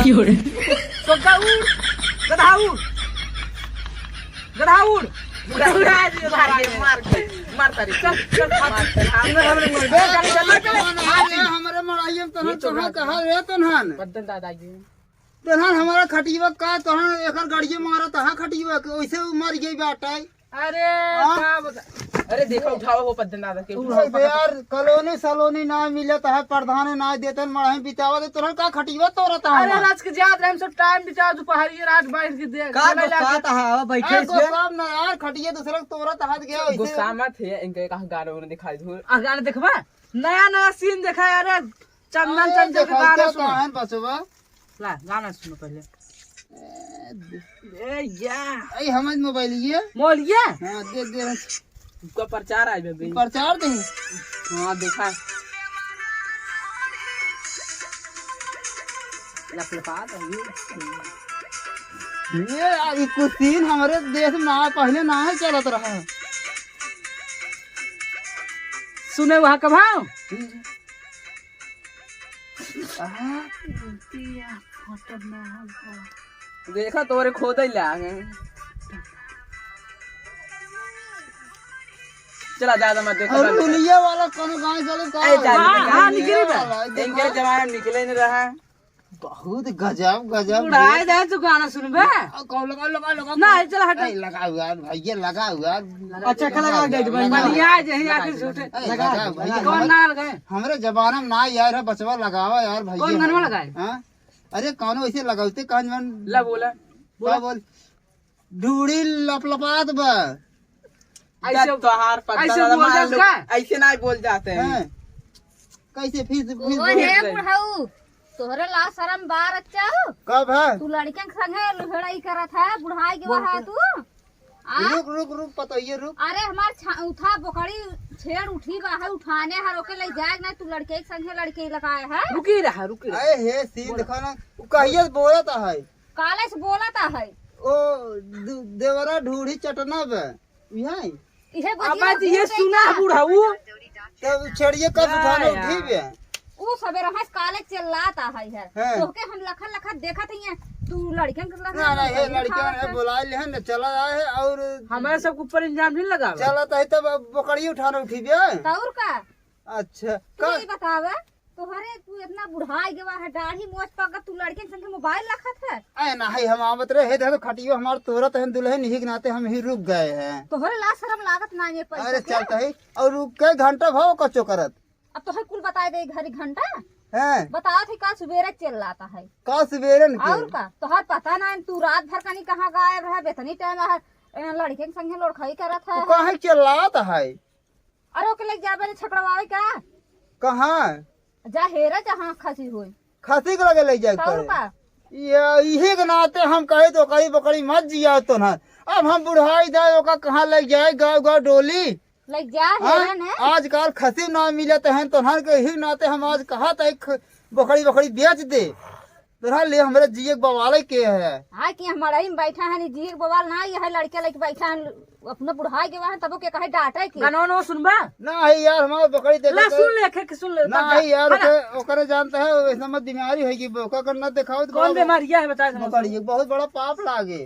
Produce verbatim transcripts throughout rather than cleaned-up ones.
क्यों रे? सोगा उड़, गधा उड़, गधा उड़। उड़ा, उड़ा दियो, मार के, मार के, मार तारी। चल, चल, मार तारी। हमरे, हमरे मड़ाइया में तोहन कहाँ, कहाँ रे तोहन? पद्दन दादा जी। तोहन हमारा खटियवा का, तोहन एकर गड़िया मारा, तहाँ खटियवा के, ओइसे उ मर गई बाटे। अरे, हाँ? का बता-, अरे, देखो, उठाओ हो पद्दन दादा के, उठाओ, उठाओ, पकड़। यार, कॉलोनी सलोनी ना मिलत है, प्रधान ना देतन, मड़ही बितावा दे, तोहन का खटियवा तोरत है अरे, हमार? रात के जात रहे, हम सब टाइम बिताओ, दोपहरिये रात बैठ के दे, का चला गुस्सा जाके। आता है, बैठे अरे, से। गुस्सा ना यार, खटिया दूसरे के तोरत हाथ गया, वैसे गुस्सा मत है, इनके कहा गाना उन्हें दिखाई दो। आ, गाना देखबा? नया नया सीन देखा यार, चंदन अरे, चंचल के देखा गाना तो सुनो। कहाँ है बचवा? ला, गाना सुनो पहले। ए, या। आई, हमर मोबाइल ये? मोबाइल ये? हाँ, दे, दे। उसका प्रचार आए बे। प्रचार दे। हाँ, देखा। लपलपा दे। ये यार, ये कुछ सीन हमरे देश में ना, पहले ना है चलत रहा। सुने वहाँ का भाव? देखा तोरे खोदे लागे। चला ज्यादा मत देखा, और ज्यादा मत। दुनिया वाला कोनो गाँव चलो का? ए, जा, हाँ, जा, हाँ, जा। निकली बा। इनके जमाना में निकले नहीं रहा। बहुत गजब, गजब। उड़ाए दे तू गाना सुनबे। आ, कौन लगा, लगा, लगा, ना, कौन? चल हट। ए, लगा हुआ है भैया, लगा हुआ है। अच्छा, लगा, लगा, लगा, लगा। बढ़िया है, यही आके झूठे। ए, लगा, लगा, लगा। भैया, कौन हमरे, ना लगाए? हमरे जमाना में ना यार, बचवा लगावा यार भैया। कौन गनवा लगाए? हाँ? अरे, कौनो ऐसे लगावते कहाँ जवान? ला बोला। का बोला। बोल? ढूढ़ी लपलपात बा। ऐसे, जब तोहार पता ऐसे लगा बोल मान लो, जाता है? ऐसे ना बोल जाते हैं। हैं? कैसे फिर, फिर ओ बोल हे रहे? बुढ़ऊ, तोहरे ला शरम बार अच्छा हो? कब है? तू लड़कन के संगे लुहेड़ाई करत है, बुढ़ाई के बोल वहा के। तू? आ? रुक, रुक, रुक, पतोहिए रुक। अरे हमार छा-, उठा बोकड़ी छेड़ उठी बा है, उठाने हर ओके ले जाए ना, तू लड़के के संगे लड़के लगाए है। रुकी रहा, रुकी रहा। अरे हे सीन बोला। देखो ना, वो कहिए से बोलत है। काले से बोलत है। ओ दु-, देवरा ढूढ़ी चटना बे। इहे? इहे अब बतिया आज ये भूत सुना देखा। बुढ़ऊ। तब छेड़िए कब हाँ उठाने यार। उठी बे? ऊ सबेरे हंस काले चिल्लात है, है। हाँ। तोहके हम लखन लखत देखत ही, तू लड़कन के लखन ना, ना, ये लड़कन है, बोला ले हैं, चला आए है और हमारे सब ऊपर इल्जाम नहीं लगा। चलत है तब अब बोकड़ी उठाने उठी बे। तो और का? अच्छा, तू का? ये बतावे, तोहरे तू इतना बुढ़ाई गवा है, दाढ़ी मोछ पक, तू लड़कन संगे मोबाइल रखत है? अरे ना है, हम आवत रहे, हे देखो खटियो हमार तोरत है, दुल्हन ही के नाते हम ही रुक गए हैं। तोहरे ला शरम लागत ना ये पैसा अरे के? चलता है, और उ कई घंटा भाव कच्चो करत। अब तोहरे कुल बताए दे घड़ी घंटा। हैं? बताओ थे का सुबेरे चिल्लाता है। का सुबेरन के? और का? तोहर पता ना है, तू रात भर कनी कहाँ गायब रहे, बेतनी टाइम है, ए, लड़के के संगे लड़खाई करत है। वो काहे चिल्लात है? अरे ओके लेके जाबे रे छकड़वावे का? कहाँ? जा हेरा जहाँ खसी होई। खसी के लगे ले जाए तौर पड़े। का? ये इहे के नाते हम कहे तो कहीं बकरी मत जिया तो ना। अब हम बुढ़ाई जाए ओका कहाँ ले जाए गाँव गाँव डोली? ले जा हाँ? हेरा ने। आजकल खसी ना मिलत हैं तो हन के ही नाते हम आज कहा था एक बकरी बकरी बेच दे। तोहरा ले हमरे जिए के बवाले के है। हाँ कि हम मड़ई में बैठा है, जिए के बवाल ना, ये है लड़के लेके बैठा है, अपने बुढ़ाई के वहाँ तबो के कहे डांटे के। गाना वाना सुनबा? ना है यार, हमारे बकरी देखे ला के सुन ले, एक एक सुन ले, ना तब है जा। यार, है ना? ओकरे, ओकरे जानता है, वैसे मत बीमारी होगी, ओकर कर ना देखाओ तो कौन बहुत बीमारी है, बता दे। बकरी एक बहुत बड़ा पाप लागे।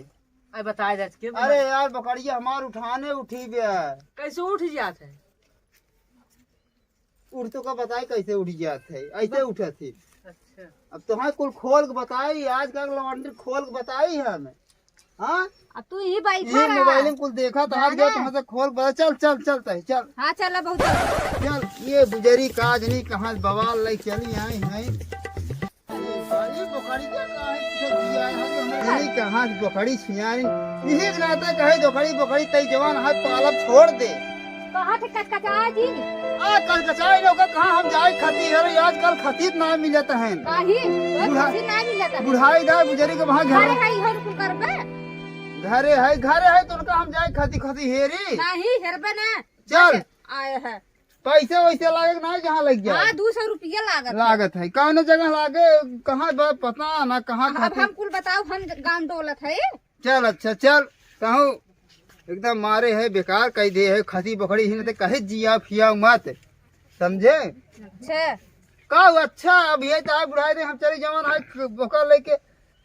अरे बता दे, के अरे बीमारी? यार, बकरिया हमार उठाने उठी गया। कैसे उठ जात है? उठ तो का बताए कैसे उठ जात है, ऐसे बस। उठत है। अच्छा। अब तोहार कुल खोल के बताई, आज का लॉन्ड्री खोल के बताई है हमें। हाँ? अब तू ही बैठा ये रहा। मोबाइल में कुल देखा तो आज जाना गया है? तुमसे खोल के बता, चल, चल, चल, तय, चल। हाँ, चल, बहुत चल। चल, ये बुजरी काज नहीं, कहाँ बवाल लाई चली आई हैं। अरे, बोकरी क्या कहाँ है? किसे दिया है? अरे, हमरे नहीं, कहाँ से बोकरी छियारी? यही के नाते कहे, बोकरी, बोकरी, तई जवान हाथ पालब छोड़ दे। कहाँ थे कचकचाए जी? आ, कचकचाए लोग का कहाँ हम जाए खती है रे, आजकल खतीत ना मिलत है। काहे? वो बुढ़ा-, खसी ना मिलत है। बुढ़ाई दा बुजरी के वहाँ घर घरे है, इहो रुकु करबे। घरे है, घरे है, तो उनका हम जाए खती, खती हेरी। नहीं, हेरबे ना। चल। आए है। पैसे वैसे लागे कि ना, जहाँ लग जाए? हाँ, दो सौ रुपया लागत है। लागत है। कौन जगह लागे, कहाँ बा, पता ना, कहाँ अब, अब खातिर। हम कुल बताओ, हम गाँव डोलत है। चल, अच्छा, चल। कहूँ एकदम मारे है, बेकार कह दे है, खसी बकरी ही न ते कहे जिया फिया मत, समझे? अच्छा। का हुआ? अच्छा, अब ये तो आए बुढ़ाए रे, हम चले जवान आए क-, बोका लेके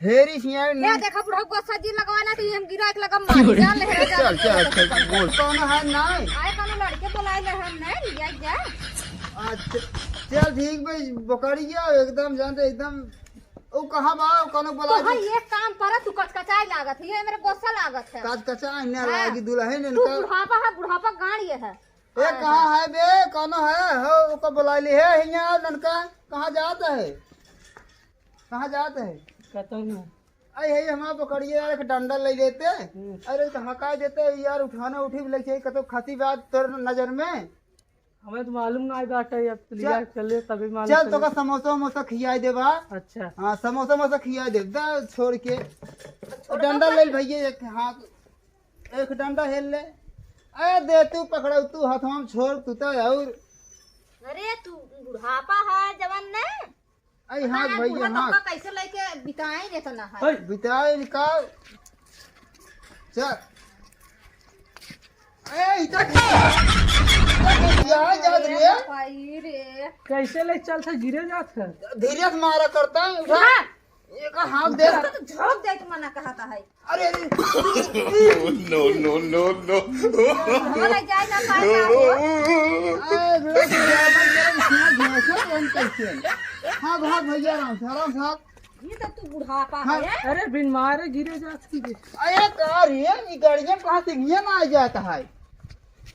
हेरी सियान क्या नहीं। देखा बुढ़ऊ गोसा जी लगवाना तो ये हम गिरा के लगा मार जान ले रे, जान चल, ले चल, रे। चल, बोल। कौन है? नहीं। आए कौनो लड़के बुलाए ले हम नहीं, लिया जा। अच्छा, चल ठीक भाई, बोकरिया एकदम जानते एकदम। ओ कहाँ बा? कौनो तो बुलाए भाई दे। ये काम पर तू कचकचाए लागत है, ये मेरे गोसा लागत है। कचकचाए न हाँ। लागी दुल्हन तू इनका। बुढ़ापा है, बुढ़ापा गाड़ ये है। ए, कहाँ है बे? कौनो है? हो, ओका बुला ली है, हियाँ ननका। कहाँ जात है? कहाँ जात है? कतहूँ ना। आई है, हमार पकड़िए यार, एक डंडा ले लेते। हम्म। अरे, तो हका देते यार, उठाना उठी भी लग जाए, कतो खसी बात तोर नजर में। हमें तो मालूम ना आई बात है, अब तो लिया चल। चले, तभी मालूम चल, चले। तोका समोसा वमोसा खियाई देबा। अच्छा। हाँ, समोसा वमोसा खियाई देब, दा छोड़ के। और डंडा ले भैया, एक हाथ। एक डंडा हेल ले। ए, दे तू पकड़ऊ, तू हथवा में छोड़, तू तो और। अरे, तू बुढ़ापा है जवन ने। आई हाथ हाँ, भैया, बूढ़ा हाथ। तोका कैसे लेके बिताए रे तो ना है। बिताए निकाल। चल। ए, इधर। इधर जात रे। भाई रे। कैसे ले चलता, गिरे जात है। धीरे से मारा करता है, उठा। हाँ। ये का हाथ दे। तो झोंक दे के मना कहता है। अरे, अरे। No, no, no, no। अरे, जाए ना पाए ना हो। अरे, हाँ, भाग भैया, आराम से, आराम से, हाँ। ये तो तू बुढ़ापा हाँ। है। अरे, बिन मारे गिरे जात की। अरे, का रे, ये गाड़ियाँ कहाँ से ये ना आ जाता है?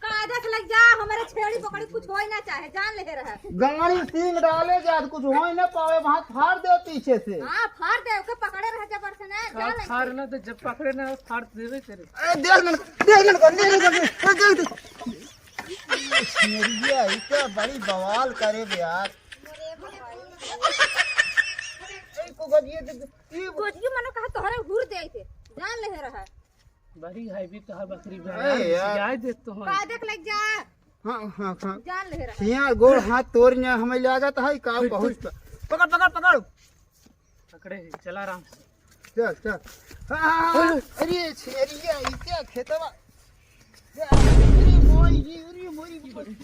कायदे से लग जा, हमारे छेड़ी पकड़ी कुछ होई ना चाहे, जान ले रहे। गाड़ी सींग डाले जा, कुछ होई ना पावे, वहाँ फाड़ दे पीछे से। हाँ, फाड़ दे, ओके पकड़े रह जबर से ना, का जान ले। फाड़ ना तो जब पकड़े ना, फाड़ देवे करे। ए, देख ना, देख ना, देख ना, देख, देख। ये छेड़िया, ई क्या बड़ी बवाल करे बे यार। ए, को गजिए दे, दे, ई गोजियो मनो कहा तोहरे हुर दे के, जान ले रहा। बड़ी है भी तो है बकरी अरे बहन, यार। सियाई दे तो है। का देख लग जा। हाँ, हाँ, हाँ। जान ले रहा। हियाँ गोड़ हाथ तोड़ ने हमें लागत है, का फिर बहुत तू प-, पकड़, पकड़, पकड़। पकड़े है, चला आराम से। चल, चल। हाँ, हाँ, हाँ, हाँ। अरे, छेरिया, ई क्या खेतवा? अरे, मोई जी, अरे, मोरी, मोरी।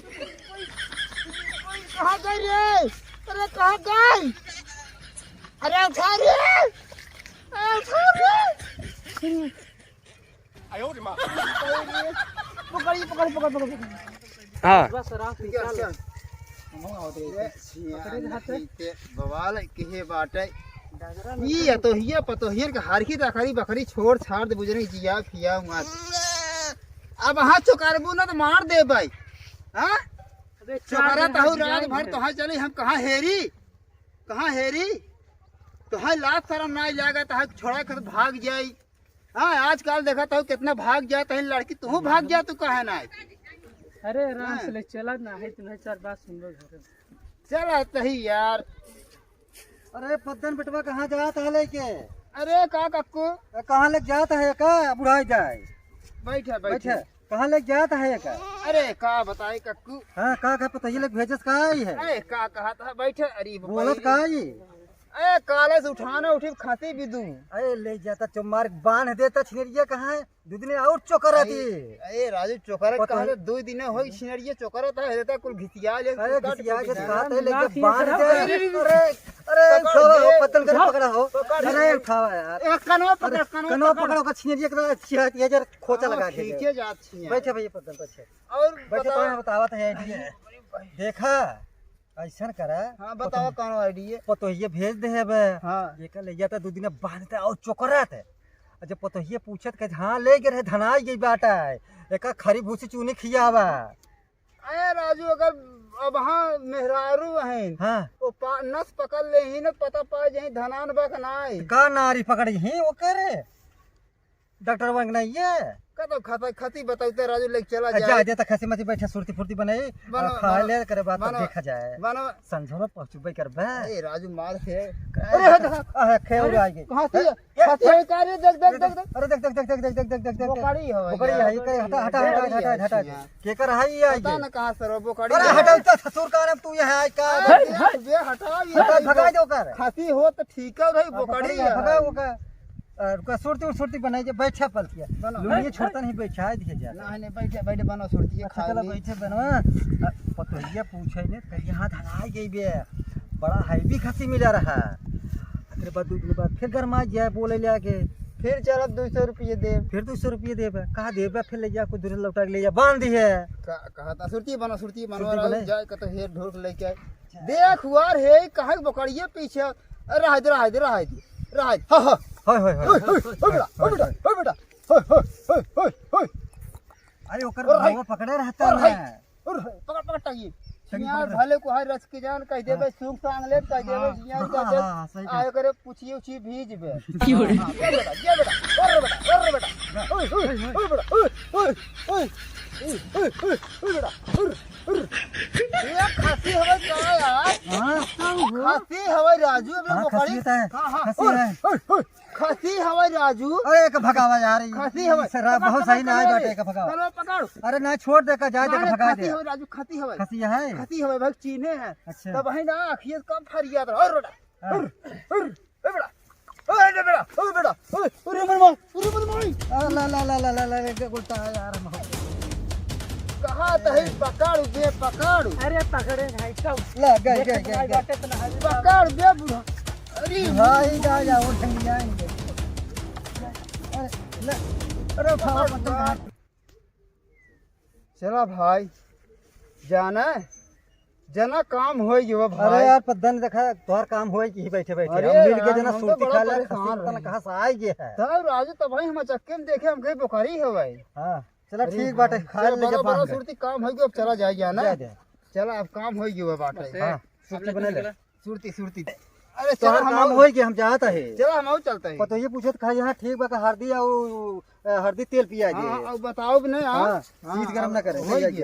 कहाँ गई रे? अरे, कहाँ गई? अरे, उठा रे। अरे, उठा रे। पकड़, पकड़, पकड़, पकड़, पकड़। हाँ। बस आराम से क्या, निकाल। क्या? हम आवत रहे। ये सियान पकड़े रहते। नहीं के बवाल किहे बाटे। डगरा नहीं ई तो हिया पतोहियन के हरकी दखरी बखरी छोड़ छाड़ दे बुझने जिया फिया मत। अब हाँ चोकारबू ना तो मार दे भाई। हाँ? अबे चार चोकरा दिन तहु हाथ रात जाए भर इधर। तो हाँ चली हम कहाँ हेरी? कहाँ हेरी? तो हाँ लाज शरम ना लागत है छोड़ा के तो भाग जाई। हाँ, आजकल देखत हो कितना भाग जात है लड़की, तू भाग जा, तू कहे ना। अरे आराम हाँ। से ले चला ना है, तुम्हें चार बात सुन लो घर में। चला तही यार। अरे पद्दन बेटवा कहाँ जात है लेके? अरे का कक्कू? अ, कहाँ लेके जात है का बुढ़ाई जाए? बैठा, बैठा। बैठा। कहाँ लेके जात है का? अरे का बताई कक्कू? हाँ, का का पता ये लोग भेजस का आई है? अरे का कहत है, बैठा, अरे बोलत का आई? ए, काले से उठाना उठी, खाती भी दूं। अरे, ले जाता चुम्मार बांध देता छिनरिया कहाँ है? दू दिन और चोकर रहती। अरे, अरे, राजू, चोकर पता कहाँ है? से दू दिन होई, छिनरिया चोकर रहता है, रहता कुल घिसिया ले, अरे, कुल काट घिसिया कुल के घिसिया। खाते ले ना, के ना, बांध ना, दे। अरे, अरे, अरे, पकड़ उठावा दे। हो, पतन कर हाँ, पकड़ा हो। पकड़ अरे, दे। उठावा यार। एक कनवा पकड़, एक कनवा कनवा पकड़। पकड़, ओकर छिनरिया के छिया, ये जर खोचा हाँ, लगा के खींचे दे। जात छिया। बैठे भैया, पतन पर छे। और बैठे बताओ। तो बतावत है, idea। अरे भाई। देखा, ऐसन करा, हाँ, बतावा पतोहिया, कौन idea? पतोहिया भेज दे अब। हाँ। एका ले जाता दू दिन बांधते और चोकरात। और जब पतोहिया पूछत कहे, "हाँ, ले गए रहे, धनाई गई बाटा है। एका खरी भूसी चूनी खियावा।" अरे राजू, अगर अब हाँ मेहरारू हैं, हाँ। वो पा-, नस पकड़ ले ही न, पता पा जाई धनान बा के नाई। का नारी पकड़ी ही ओकरे? डॉक्टर वंग नहीं है। का तो खाता खती बताउते राजू लेके चला अच्छा, जाए। आ जाता खसी मती बैठा सुरती फुर्ती बनाई, बनो, और खा बनो, ले करे बात बनो, देखा जाए। बनो। संझो में पहुंचबे करबे। ए राजू मार से। अरे हट, हट। आ, खेल अरे, आ गई। कहाँ से? हैं? ये, खसी ये। है का रे? देख, देख, देख, देख। अरे देख, देख, देख। बोकड़ी हो बोकड़ी यार। है, ये कहीं हटा, हटा, हटा, बोकड़ी हटा, है हटा। छिया। केकर है ये पता आगे? न कहाँ से रो बोकड़ी अरे है। हटा, इतना ससुर का नाम तू यहाँ आए का? अरे हट, हट। बे हटा ये हटा, भाई भगा दो कर। खसी हो तो ठीक है भाई, हाँ, बोकड़ी पकड़ी है, है। भगा वो का। अ, रुका, सुरती, सुरती बनाई जे, बैठा पलकिया। बनो। लुंगी छोड़ता नहीं, बैठा दिए जा। नहीं, नहीं, बैठे, बैठे, बनो सुरती, अच्छा, खा चलो, ली। बैठे, बनवा। अ, पतोहिया पूछे ने, कहीं हाथ हलाई गई बे। बड़ा heavy खसी मिला रहा। एकरे बाद दू दिन बाद फिर गरमा जाए, बोले ले आके। फिर चलब दुइ सौ रुपये देब। फिर दुइ सौ रुपये देब? कहाँ देब? फिर ले जा, कोई दूर लौटा के ले जा, बांध दिहे। का-, कहा था, सुरती बना, सुरती बना, सुरती बना। जाए का तो हेर ढोर के लेके आए। देख हुआर हे, कहाँ के बकरिए पीछे। अरे रहा दे, रहा दे, रहा दे, रहा दे। हाँ, हाँ। होय, होय, होय। ओए, ओए, ओए बेटा, ओए बेटा, ओए बेटा। होय, होय, होय, होय, होय। अरे ओकर अरे भाई। मुंह पकड़े रहता अरे भाई। है। अरे पकड़, पकड़ टांगी। टांगी यार, पकड़। भले को है रस के जान कह देबे, हाँ। सूंघ सांग ले कह देबे, हाँ, जिया हाँ, कह देबे। हाँ, हाँ, सही कहा। आए करे पूछिए उछिए भीज बे। क्यों रे? हाँ, ये बेटा, ये बेटा, अरे बेटा, अरे बेटा। ओए, ओए, ओए बेटा, ओए, ओए, ओए। ओए, ओए, ओए बेटा, अरे, अरे। ये खसी हवे का यार? हाँ, खसी हवे राजू, अबे हाँ, पकड़ी। खसी होता है, हाँ, हाँ, खसी ओए, है। ओए, ओए। खसी हवे राजू। अरे, एक भगावा यार, ई खसी हवे। शराब पकड़, बहुत पकड़, सही ना आए पकड़ बाटे, रे। एक भगावा। चलो, पकड़। अरे, ना, छोड़ दे का, जाए दे, अरे, भगा दे। खसी हवे राजू, खसी हवे। खसी है? खसी हवे, भाई, चीन्हे हैं। अच्छा। तब है ना, अखिए कम फरियात रहा। अरे, बेटा। हाँ। अरे, अरे, ए बेटा। अरे, बेटा, अरे, बेटा। अरे, अरे, मर मार, अरे, मर मार। आ, ला, ला, एक उल्टा है यार, हम हो। कहा तो है, पकड़ बे, पकड़। अरे, पकड़े भाई, कब? ला, गए, देख, गए, गए, भाई, गए। बाटे तो ना, पकड़ बे, बूढ़ा। अरे भाई, जा, जा, वो ठंडी आएंगे। अरे, ले, अरे, उठाओ, पकड़, पत्थर पकड़। चला भाई, जाना, जना काम होई गयो भाई। अरे यार, पद्दन देखा, तोहर काम होई कि बैठे, बैठे। अरे हम मिल के राम, जना हम तो सुरती बड़ा खा ले, परेशान खसी रहे। कहाँ से आए गए है? तब राजू, तब भाई हम चक्के में देखे, हम कहीं बोकरी है भाई। हाँ। चला, अरे ठीक बाटे, हाँ, खा चला, ले बड़ा, जब बड़ा बांध दे। सुरती काम होई गयो, अब चला जाए ना। जा, जा। चला, अब काम होई गयो बाटे। हाँ, सुरती बने ले। सुरती, सुरती। अरे, चला, तोहार हम काम आऊ। होई कि हम जात है। चला, हम आऊ चलते हैं। पतोहिए पूछत खा, यहाँ ठीक बा का हरदी आऊ, अ, हरदी तेल पिया हाँ, दे। हाँ, अब बताओ भी नहीं, हाँ। हाँ, हाँ, चीज गरम ना करे, होई सही है गया। क्या?